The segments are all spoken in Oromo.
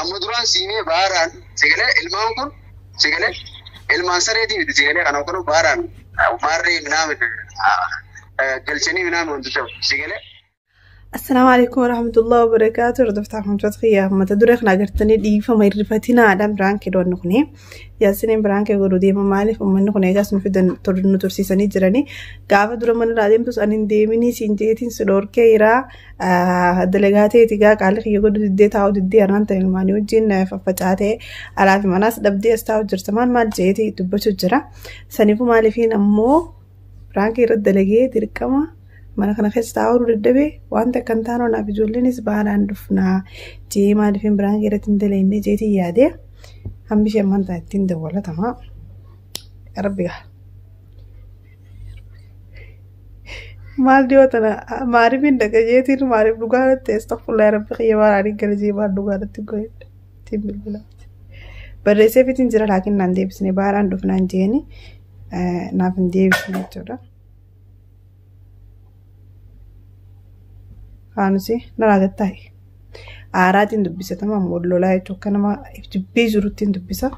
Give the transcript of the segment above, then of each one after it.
Amma duraan siimee baaraan sigalee ilmaan kun sigalee ilmaan sareetii miti sigalee kana kun baaraan maarree minaamin galchanii minaamin wanti ta'u sigalee. Assalaamu alaikum warahmatullahi wabarakaatu. Hordoftoota hordoftoota kiyyaa mata duree kana agartanii dhiifama hirrifatinaadhaan biraan kedoonni kuni. Yaasiniin biraan kee godhuu deema maaliif uummanni kun eegas nu fidan nu tursiisanii jiranii. Gaafa dura mana irraa deemtus ani hin deeminii siin jeetiin si dhorkee jiraa. Dalagaa ta'eeti gaa qaalli kiyya godhu diddee taa'u diddee arnaan ta'e ilmaanii wajjin faffacaatee alaa fi manaas dhabdee as taa'u jirta maal maal jeetii dubbachuu jira. Saniifuu maaliifiin ammoo biraan kee irratti dalagee dirqama. Mana kana keessa taa'uu dadhabee wanta akka hin taane naaf ijoolleenis baadhaan dhufnaa jee maaliif biraan irratti hin dalagne jeetiin yaadee hambi ishee ammaan tana ittiin dawwalatama. Rabbi gaa. Maal dhiyoo tana maaliif hin dhaqa jeetiin maaliif dhugaa natti astaghfirullah rabbi kiyya maal ani gara jee maal dhugaa natti godhe ittiin bilbilaatti. Barreessee fitiin jira laakiin naan deebisne baadhaan dhufnaan jeeni naaf hin deebisne jechuudha. Kaanusi narraa gattaa'e. Aaraatiin dubbisa tamam wal lolaa jechuun akka nama if jibbee jirutti hin dubbisa.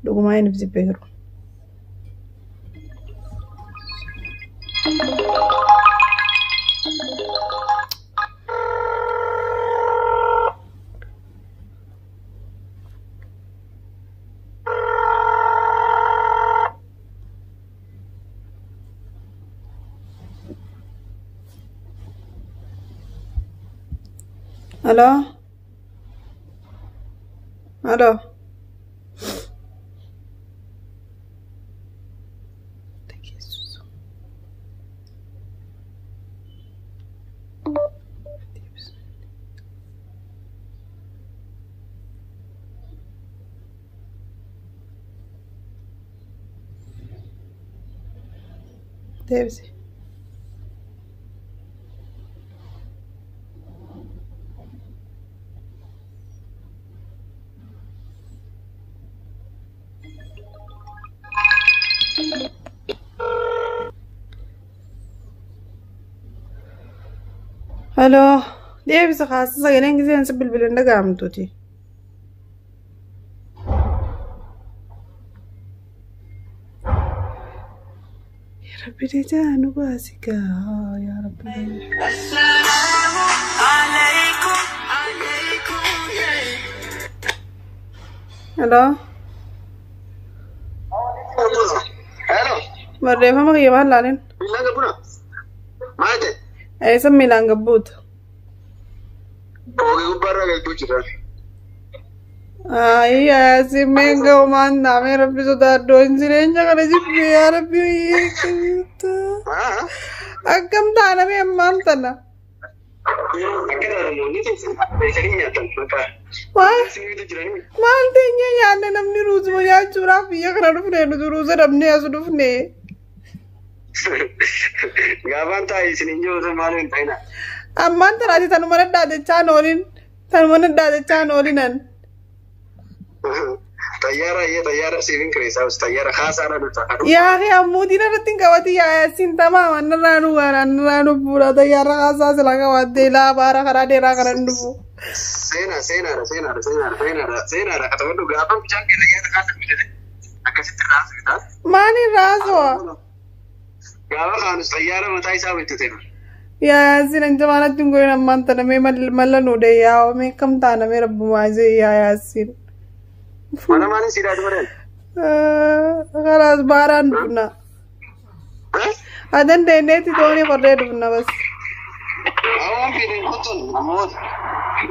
Dhugumaa inni if jibbee jiru. Aloo? Aloo? Deebisi. Aloo, deebisi kaasa sagaleen giseen si bilbilan dhaga'amtuuti. Yaa Rabbi dajaa nu baasi gaa yaa Rabbi. Aloo, Hello. Barreeffama kiyya maal laalin? Miilaan gabbuna. Maal ta'e? Eessa miilaan gabbuuta? Oogee gubbaarraa galtuu jira. Ay, asi menga umanda, me rabbi sodaadhu hin jireenya kana jibbee yaa rabbi akkam taana mee ammaan tana. Akka taate moonni teessanii nyaatan maqaa. Maal Sibiitu jiranii. Maal teenya nyaanne namni ruuzuma nyaachuudhaaf biyya kana dhufne nuti ruuza dhabnee as dhufne. Gaafaan taa'e isin hin jiru maal hin ta'ina. Ammaan tana ati tanuma dhadhaatechaa oolin tanuma dhadhaatechaa oolinan. Xayyaara iyyee xayyaara siif hin kireessaa xayyaara haasaadha nuti. Yaa ammuutiin irratti hin qabati yaa yaasiin tamaam annarraa nu gaara annarraa nu buura xayyaara haasaa sila qabaattee laa baara karaa dheeraa kana hin dhufu. Seenaa seenaadha seenaadha seenaadha seenaadha seenaadha katabadhu gaafa bishaan kee xayyaara haasaa bitate akkasitti raasuu Maaliin raasoo? Gaafa kaanus xayyaara mataa isaa bitate. Yaa yaasiin an jamaanatti hin goyin ammaan tana mee malla nu dhee yaa mee kam taana mee rabbumaa jee yaa yaasiin. Mana maaliin siidaa dubareen? Khalaas baaraan dhufna. Adan deeneeti toonii qorree dhufna bas. Awwaan fedhan kottoon namoota.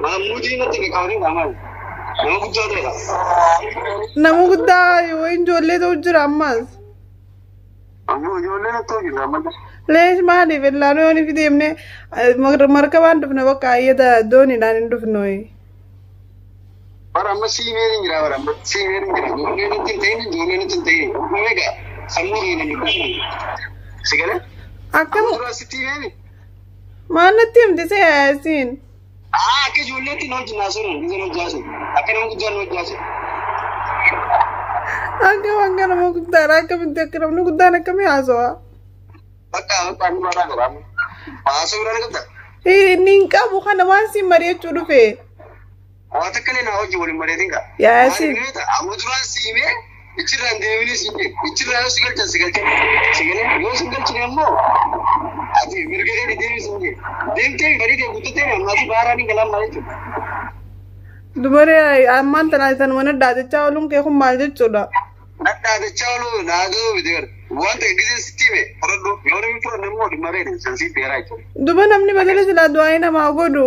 Maamuudii natti qaqqabanii qaamaani. Nama guddaa ta'edha. Nama guddaa yoo ijoollee ta'u jira ammas. Ammoo ijoollee natti ta'u jira ammallee. Leesh maaliif illaanuu yoo ni deemne markabaan dhufna bakka ayyata dooniidhaan hin dhufnu. Bara amma siimeen hin jira bara amma siimeen hin jira. Ijoollee natti hin ta'in ijoollee natti hin ta'in. Meeqa sammuu keenya hin dubbisne. Si galee? Akkam Dura sitti himeemi? Maal natti himte see yaasiin? Akka ijoolleetti na wajjin haasa'u gizee na wajjin haasa'u. Akka nama guddaa na wajjin haasa'u. Akka waan nama guddaadha akkamitti akka namni guddaan akkamii haasawa? Bakka bakka inni mataa qaba. Haasa'uu irraa ni qabda. Inni hin qabu kana waan siin mari'achuu dhufe. Waa takka illee naa wajjin waliin mari'atin kaa. Yaasi. Amma duraan siimee ichirraa hin deemini siin jedhe. Ichirraa yoo si galchan si galchan. Si galee yoo si galchine ammoo ati mirga kee deemi siin jedhe. Deemtee barii kee guuttattee ammaas baaraan hin galaan maal jechuudha. Dubaree ammaan tana tanuma nadhaatechaa ooluun kee kun maal jechuudha? Nadhaatechaa ooluu naagoo miti gara. Wanta giseen sitti hime fudhadhu. Yoo namni fudhanne immoo dhimma beekne san sitti garaa jechuudha. Duba namni badala silaa du'aa'ii namaa godhu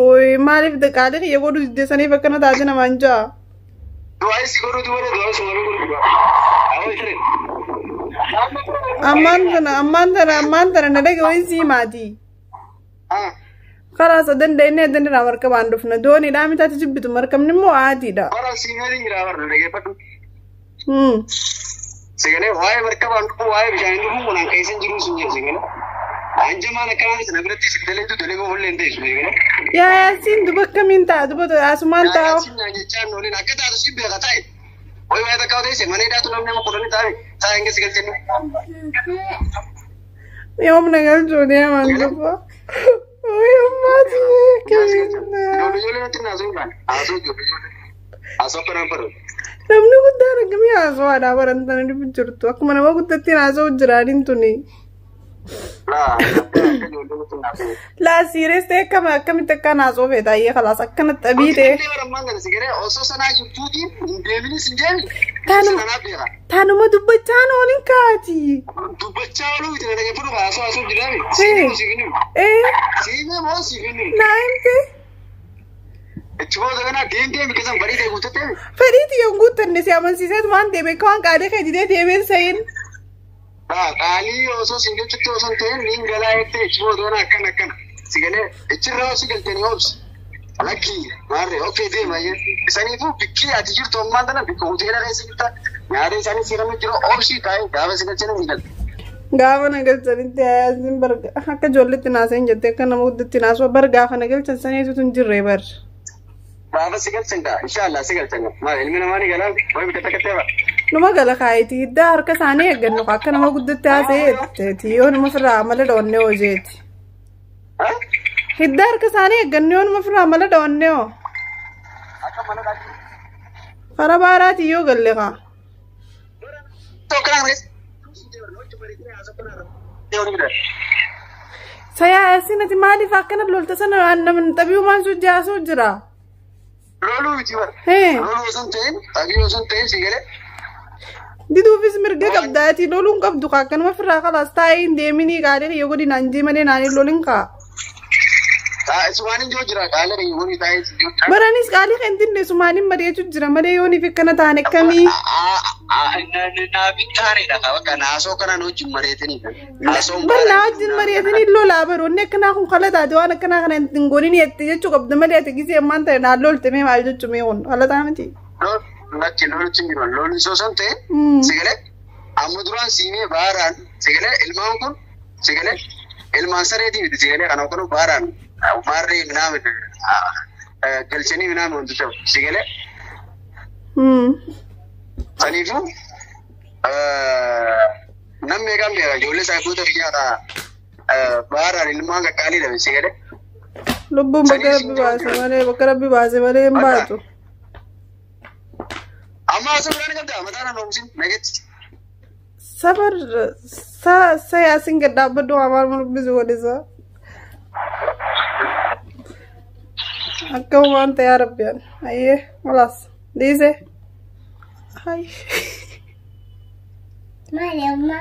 maaliif qaalii kiyya godhu diddeessaniif akkana taate namaan ja'a. Du'aa'ii si godhu dubaree du'aa'ii si godhu godhu. Ammaan tana ammaan tana ammaan tana na dhage wayin sii maati. Karaa sadan dandeenye dandeenya markabaan dhufna dooniidhaa mitaati jibbitu markabni immoo aadiidha. Bara siimee jira bara dhageeffadhu. Sagalee waa'ee markabaan dhufu waa'ee bishaan dhufu kun hanqa isin jiru sun jedhu sagalee. Anjamaan akkanaa sana biratti si daleetu dalee hullee hin teessu sagalee. Yaa yaasiin duba akkamiin ta'a duba asumaan ta'a. Yaasiin naan jechaan ooliin akka taatu si beeka taa'e. Wayi waa'ee takka teesse mana hidhaatu namni nama kudhanii taa'e taa'e hanga si galchanni. Yoom na galchuu deeman duba. Wayi ammaati akkamiin. Ijoollee natti naasuu hin baane. Haasoo ijoollee. Haasoo akkanaan baratu. Namni guddaan akkamii haasawaadha barantana dhibu jirtu akkuma nama guddatti haasa'u jiraaniin tuni. Laa siirees ta'e akkama akkamitti akkaan haasa'u feeta ayyee khalaas akkana xabii ta'e. Osoo sanaa jirtuutiin hin deeminis hin deemin. Taanuma dubbachaan oolin kaati. Dubbachaa ooluu miti dhaggeeffatu haasoo haasoo jiraame. Siimee siif hin Siimee moo siif hin Naa himte. Ichi booda kana deemtee bikkisan barii ta'e guuttattee. Fedhii xiyyoon guuttanne si amansiiseetu waan deeme akka waan qaalii kee didee deemeen sayin. Qaalii osoo siin jechutti osoo hin ta'in niin galaa jettee ichi booda kana akkana akkana. Si galee ichirraa osoo galtanii obsi. Lakkii maarree okkee deema isaniifuu bikkii ati jirtu ammaan tana bikka hoteela keessa jirta nyaata isaanii seerame jiru obsii taa'ee gaafa si galchanii ni galta. Gaafa na galchanitti hayaasiin bar akka ijoolletti naaseen jettee akka nama guddatti naasuu bar gaafa na galchan saniitu hin jirre bar. Gaafa si galchan gaa inshaallah si galchan gaa maal ilmi namaa ni galaa wayi bikka takka ta'e Numa gala kaayitii hiddaa harka isaanii eeggannu akka nama guddatti haasa'eetti yoo nama firraa mala dhawannee hojeeti. Hiddaa harka isaanii eeggannu yoo nama firraa mala dhawannee hoo. Karaa baaraatii yoo galle kaa. Sayaa asinati maaliif akkana lolta sana namni xabiiwumaan sun jaasuu jira. Loluu miti bara. Loluu osoo hin ta'in xabii osoo hin ta'in si galee. Diduufis mirga qabdaatii loluun qabdu kaa akkanuma firraa khalaas taa'ee hin deeminii qaalii kiyya godhi naan jee malee naan hin lolin kaa. Sumaan hin jiru jira qaalii kiyya godhi taa'ee hin jiru jira. Baranis qaalii kan dinne sumaan hin mari'achuu jira malee yooniif akkana taane akkamii. Naaf hin taanedha bakka naasoo kanaan wajjin mari'atanidha. Bar naa wajjin mari'atanii lolaa baru inni akkanaa kun kala taate waan akkanaa kana hin godhin jette jechuu qabda malee ati gisee ammaan ta'e naan lolte mee maal jechuu mee kun kala miti. Lakki lolutti hin jiru lolli osoo san ta'e sagalee amma duraan siimee baaraan sagalee ilmaan kun sagalee ilmaan sareetii miti sagalee kana kun baaraan maarree minaamin galchanii minaamin wanti ta'u sagalee. Saniifuu namni meeqaan beeka ijoollee saayiboota biyyaadhaa baaraan ilmaan qaqqaalii dhabe sagalee. Lubbuun bakka rabbi baase malee bakka rabbi baase malee hin baatu. Amma asii biraan qabdaa mataa na noomsin nagetti. Safar sa sa yaasin gad dhaabbadhu amaan mul'isu godhisa. Akka waan ta'e rabbiyaan. Ayyee khalaas dhiise. Ay. Maali amma?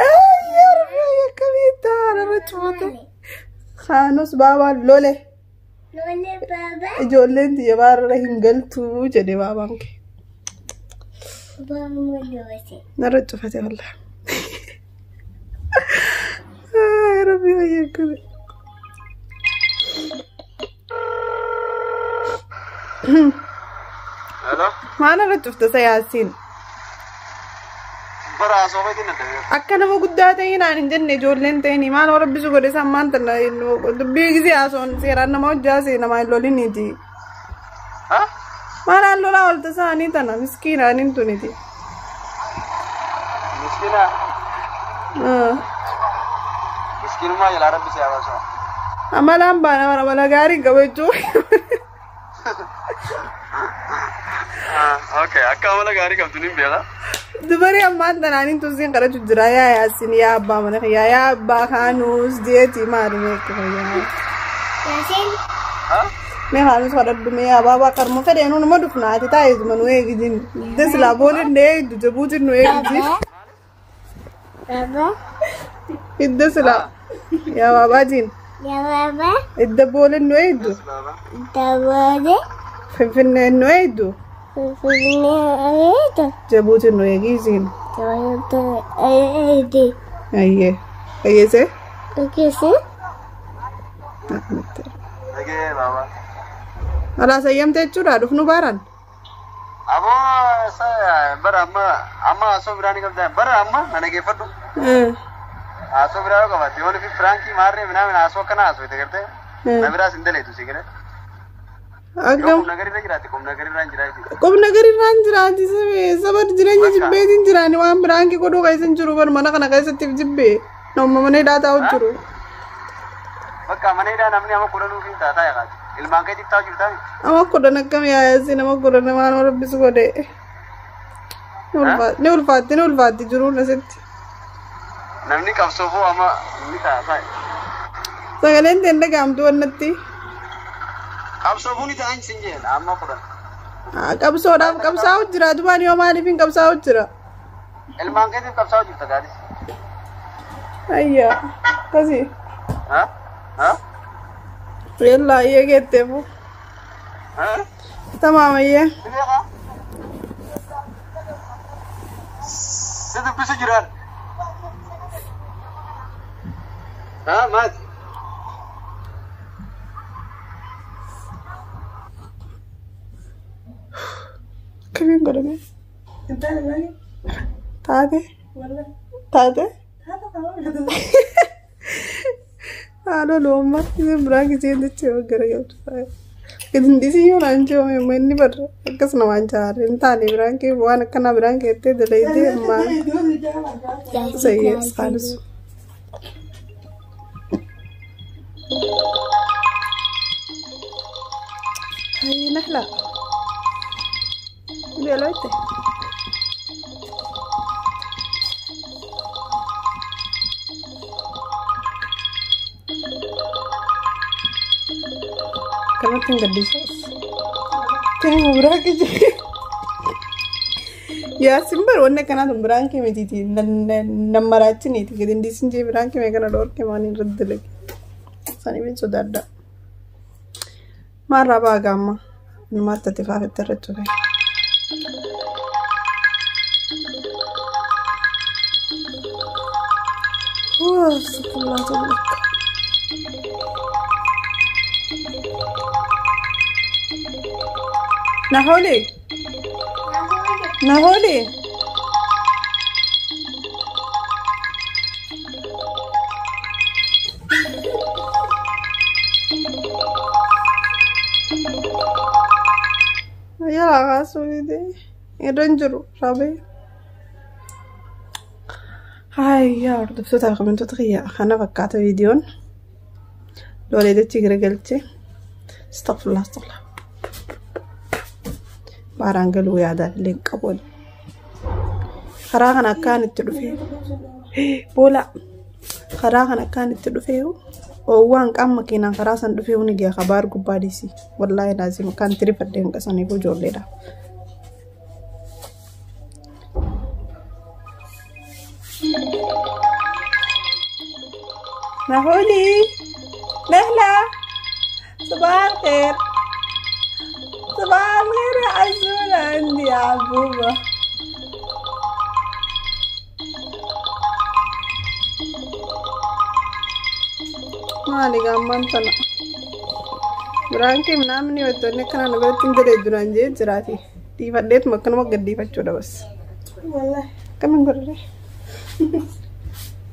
Ay yaa rabbi akkamii ta'a narra cufate. Kaanus baabaan lole. Lole baaba. Ijoolleen tiyya baarra hin galtu jedhe baabaan kee. Narra cufate wallah. Ay rabbi akkamii. Hello? Maal irra cufte sa yaasiin? Bara haasoo na ta'e. Akka nama guddaa ta'ee naan hin jenne ijoolleen ta'anii maal rabbisu godhe isaan maan tana dubbii gisee haasoon seeraan nama hojjaase namaa hin loliniiti. Maal haan lolaa oolta isaanii tana miskiinaan hin tuniti. Miskiina. Miskiinummaa jalaa rabbi si haasoo. Amalaan baana amala gaarii qaba jechuudha. Okay, akka amala gaarii qabdu nin beeka. Dubarii ammaan tanaan tusiin kadhatu jira yaa Yaasin yaa abbaa mana kiyyaa yaa abbaa kaanuus jeeti maali meeqa fayyaa. Yasin. Mee kaanuus kadhadhu mee abaabaa qarma fedheenuu nama dhufnaati taa'eetuma nu eegidin. Desilaa boolin eegdu jabuutin nu eegdi. Baba. Idda silaa yaa baabaatiin. Ya baba. Idda boolin nu eegdu. Dabale. Finfinneen nu eegdu. Finfinnee. Jabuutin nu eegiisiin. Dabale. Ayyee. Ayyeesee? Okese. Dhagee baaba. Alaa sayyamtee jechuudha dhufnu baaraan. Aboo bara amma amma haasoo biraa ni qabdaa bara amma na dhageeffadhu. Haasoo biraa yoo qabaatte yoo fi firaankii maarree minaamin haasoo akkana haasoo itti gartee na biraas hin daleetu si galee. Yoo Akkam. qubna garii jiraate qubna garii irraan jiraate. Qubna gari irraan jiraati saba jireenya jibbeetiin jiraani waan biraan godhuu keessa hin jiru bar mana kana keessatti jibbee nama mana hidhaa taa'u jiru. Bakka mana hidhaa namni amma kudhanuu fi taataa yaaqaati. Ilmaan keetiif taa'u jirtaa? Nama kudhan akkam yaayasi nama kudhan waan rabbisu godhe. Ni ulfaatti ni ulfaatti jiruun asitti. Namni qabsoofuu amma ni taataa. Sagaleen ta'e dhagaamtu wannatti. Qabsoofuu ni ta'an sin jeen amma kudhan. Qabsoodhaaf qabsaa'u jira dubaan yoo maaliif hin qabsaa'u jira. Ilmaan keetiif qabsaa'u jirta gaaris. Ayyaa akkasii. Ha? Ha? Yallaa ayyee geetteefu. Ha? Tamaam ayyee. Si beekaa? Si dubbisu jiraan. Ha maati? Akkamiin godhame? Taate? Taate? Haadha loommaa isin biraa giseen jechee garagaltu. Gadi yoo naan jee'ame inni barra akkas namaan jaarre hin taane biraan kee waan akkanaa biraan keettee dalaydee ammaa sayyee saalisu. Hayyi nahla. Beeloyte. Kanatti hin gaddisiisu. Ta'e biraa kee Yaasin bar wanni akkanaa tun biraan kee mitiiti nammaraachiniiti gadi hin dhiisin jee biraan kee kana dhoorke maan irratti dalage. Sanii bin sodaadha. Maarraa baaga amma maal tate faafette irra ture. Astagfirullah ta'ala. Naholi. Naholi. Yala kaasuu irra hin jiru rabee. Hayya hordoftoota kabajamtoota kiyya kana fakkaata viidiyoon. Loolee dachii garagalchee. Astagfirullah astagfirullah. Baaraan galuu yaadaan illee hin qabu. Karaa kana akkaan itti dhufee boola karaa kana akkaan itti dhufee oowwaan qaama makiinaan karaa san dhufee ni gaya kabaar gubbaa dhiisi. Wallaahi laazim akkaan itti rifadhee hin qasaniif ijoolleedha. Nahuli Nahla صباح الخير صباح الخير يا عزولة عندي يا عبوبة. Maali gaammaan tana biraankii minaamni wantoonni akkanaa na biratti hin dalee duraan jee jiraati. Dhiifadheetuma akkanuma gad dhiifachuudha bas. Akkamiin godhare?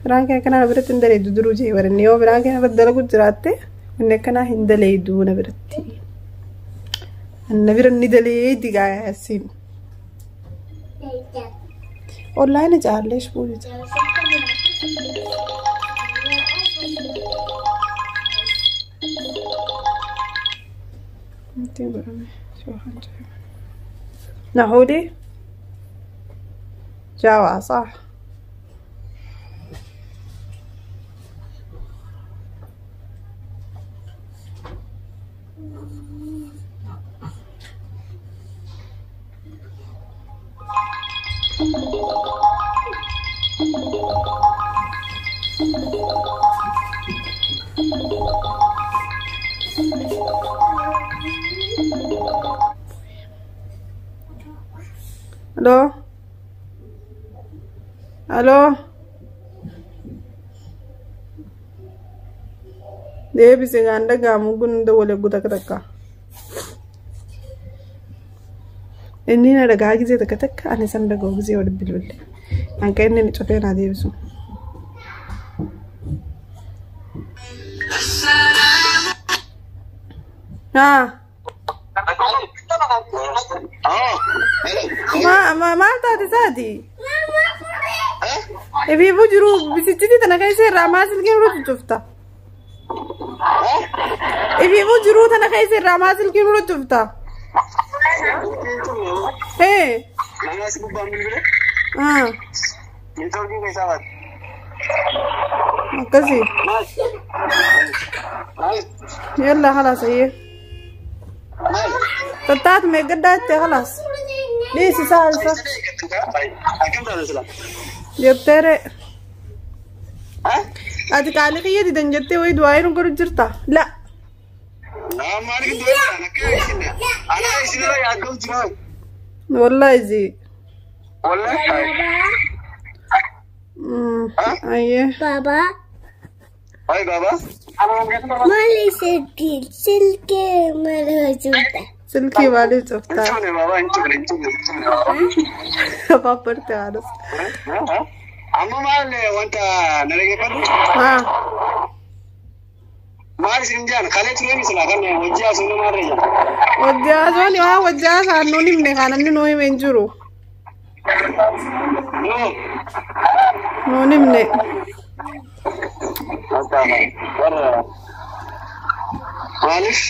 Biraankii akkanaa na biratti hin daleedu duruu jee baranne yoo biraankii na biratti dalagu jiraatte wanni akkanaa hin daleedu na biratti. Na bira ni daleedi gaayasiin. Onlaayina caallee buujita. نحولي جاوة صح. الو الو deebise gaan dhaga'amu kun dawwale guuta takka. Inni na dhagaa gisee takka takka ani san dhaga'u gisee wal bilbille. Hanqa inni ni cufee naa deebisu. Haa. Maal taate saati? Ebiibuu jiru bisichitii tana keessa irraa maa silkiin irra cuccufta? Ebiibuu jiruu tana keessa irraa maa silkiin irra cuccufta? Ee. Akkasii. Yalla خلاص ayyee. Tattaatu meeggaddaa jettee خلاص. Dhiisi isaa isa. Jetteere. Ati qaalii kiyya didan jettee wayii du'aa nu godhu jirta? La. Wallahi zi. Ayyee. Baba. Hai baba. Mali silki silki mali hojjeta. Silkii maaliif cuftaa? Paapparti haadhas. Amma maal wanta na dhaggeeffadhu? Haa. Maal isin jaan kalee turee misila kan hojii haasofnu maal irra jira? Hojii haasofni waan hojii haasaan nuun himne kan namni nuu hime hin jiru. Nuun himne. Maaliif?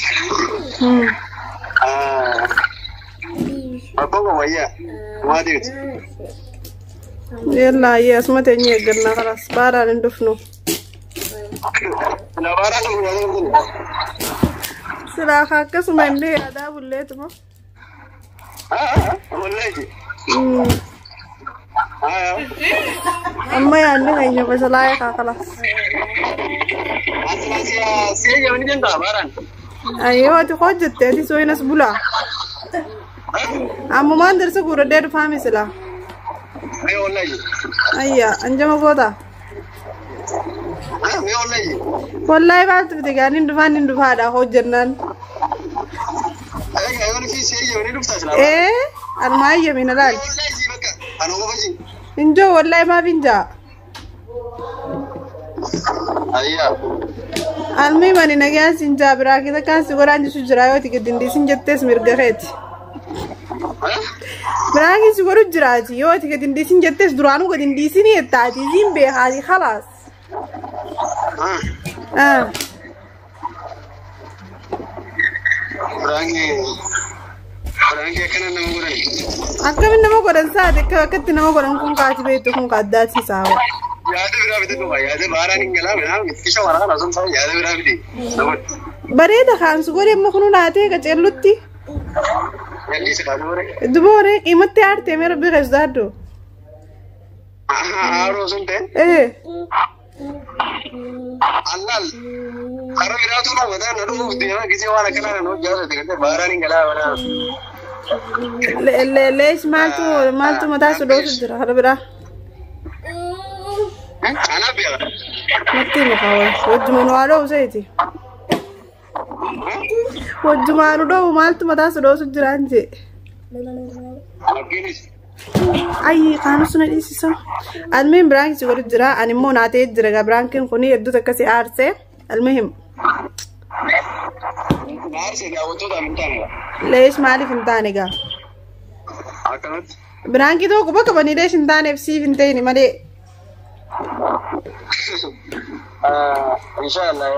Abbaan wayyaa maatiiti. Yalla ayyee asuma teenyee eeggannaa خلاص baaraan hin dhufnu. Baaraan dhufnu. Silaa akkasuma illee yaadaa bulleetuma. Wallahi. Amma yaadni keenya basalaa'ee kaa خلاص. Ayyee ati hojjette ati sooyinas bulaa. Ammumaan darsa guuradhee dhufaa misilaa. Ayya anjama goota. Wallahi maaltu fide gaaniin dhufaan hin dhufaadha hojjennaan. Ee anuma ayyamina laal. Injoo wallahi maaf hin jaa. Almi mani nagaan sin jaa biraa keessa kaan si godhaan jisu jira yoo ati gadi hin dhiisin jettees mirga keeti. Biraakin si godhu jiraati yoo ati gadi hin dhiisin jettees duraanuu gadi hin dhiisinii jettaati siin beekaati khalaas. Akkamiin nama godhan saate akkatti nama godhan kun kaati beektu kun kaaddaati saawa. Yaada biraa bite dhufa yaada baaraan hin galaa midhaan ittisa waraana osoo hin ta'in yaada biraa bite. Bareeda kaansu godhe amma kunuu naatee qaceellutti. Duba waree qiimatti aartee mee rabbi keessa daaddu. Haaroo osoo hin ta'in. Ee. Allaal karaa biraatu raawwataa na dhufuuf deemaa gisee waan akkanaa na hojjaa ta'e baaraan hin galaa waraana. Leesh maaltu maaltu mataa si dhoosu jira karaa biraa. Natti hima wayi wajjuma nu haa dho'u seeti. Wajjumaa nu dho'u maaltu mataa si dhoosu jiraan jee. Ayyi kaanus na dhiisisa. Almiin biraankii si godhu jira ani immoo naa ta'ee jira gaa biraankiin kun hedduu takka si aarsee almihim. Leesh maaliif hin taane gaa? Biraankii tokko bakka banii leesh hin taaneef siif hin ta'ini malee. Inshallah.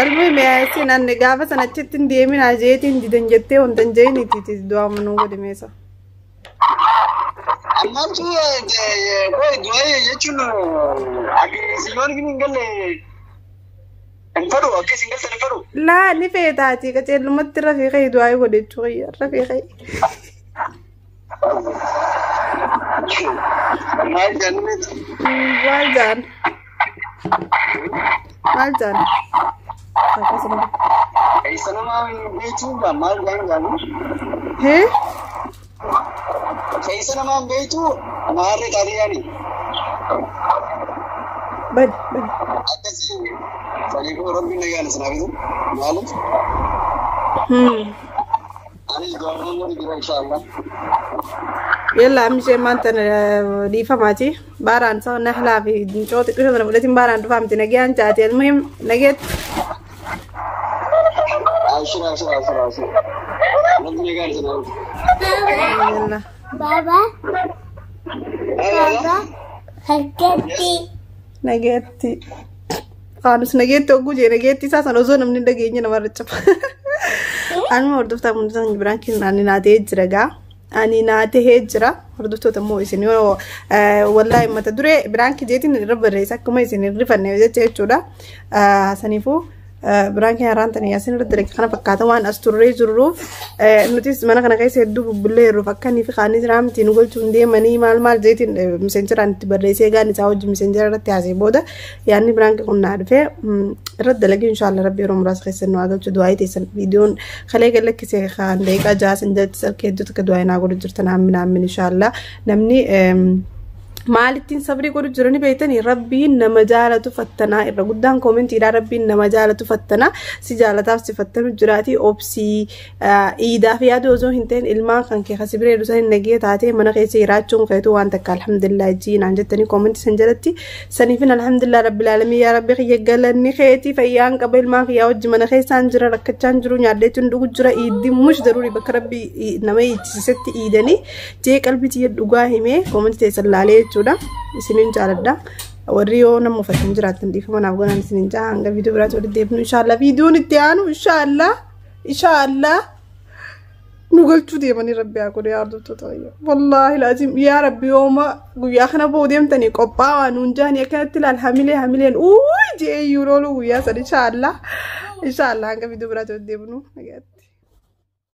Almuhim yaasin anni gaafa sana achitti hin deemin ajeetiin didan jettee wanta hin jeeniiti du'aa manuu godhe meesa. Ammaatu koo du'aa jechuun akka isin yoo hin galle hin fedhu akka isin galtan hin fedhu. Laa ni feetaati qaceellumatti rafiiqee du'aa godhe jechuudha rafiiqee. Maal jaallattu? Maal jaan? Maal jaan? Akkasuma. Isa nama beektuu maal jaan jaallu? Hee? Keessa nama beektuu maarree taatee yaani? Bani bani. Akkasii saniifuu rabbiin nagaan isin haa bitu. Maaliif? Anis gaafuma godhu jira inshaallah. Yalla amishee maanta dhiifamaati. Baaraan isaa nahlaa fi dincoo xiqqoo sana fudhatiin baaraan dhufaamti nagayaan jaate. Almuhim nageetti. Abshir abshir abshir abshir. Rabbi nagaan isin haa bitu. Yalla. Baba. Baba. Harkatti. Nageetti. Kaanus nageetti hogguu jee nageetti isaa sana osoo namni hin dhageenye namarra caba. Anuma hordoftaa hundumtuu biraan ani naatee jira gaa. Ani naatee jira. Hordoftoota immoo isin yoo wallaahi mata duree biraan kijeetiin irra barreessa akkuma isin hin rifanne jecha jechuudha. Saniifuu biraan keenya har'aan tana yaasin irra dalage kana fakkaata waan as turree jirruuf nutis mana kana keessa hedduu bubbullee jirruuf akka inni fi kaanis raamti nu galchuun deemanii maal maal jeetiin miseenjaraan itti barreessee gaan isaa wajjin miseenjara irratti haasee booda yaadni biraan kun naa dhufee irra dalage inshaallah rabbi yeroo muraasa keessa nu haa galchu du'aa teessan viidiyoon kalee galakkisee kaan daqiiqaa 6 jalatti sarkee hedduu takka du'aa naa godhu jirtan ammin ammin inshaallah namni maalittiin sabrii godhu jirani beektanii rabbiin nama jaalatu fattanaa irra guddaan koomentiidhaa rabbiin nama jaalatu fattanaa si jaalataaf si fattanu jiraati obsii iidaaf yaadu osoo hin ta'in ilmaan kan kee kasi biree dhusan nagee taatee mana keessa jiraachuun keetu waan takka alhamdulillah jiinaan jettanii koomentii san jalatti saniifin alhamdulillah rabbil aalamiin yaa rabbi kiyya galanni keetii fayyaan qaba ilmaan kiyyaa wajji mana keessaan jira rakkachaan jiru nyaadheetuun dhugu jira iiddi mush daruuri bakka rabbi nama iichisisetti iidanii jee qalbii tiyya dhugaa himee koomentii teessan laalee jechuudha. Isinin jaaladha. Warri yoo nama uffatan jiraatan dhiifama naaf godhan isinin jaa hanga viidiyoo biraatti walitti deebinu inshaallah viidiyoon itti aanu inshaallah inshaallah nu galchuu deemanii rabbi haa godhu yaa hordoftoota wayya. Wallaahi laazim yaa rabbi yooma guyyaa kana boo deemtanii qophaa'aa nuun jaanii akkanatti ilaal hamilee hamileen uuyi jee iyyuu loolu guyyaa san inshaallah inshaallah hanga viidiyoo biraatti walitti deebinu.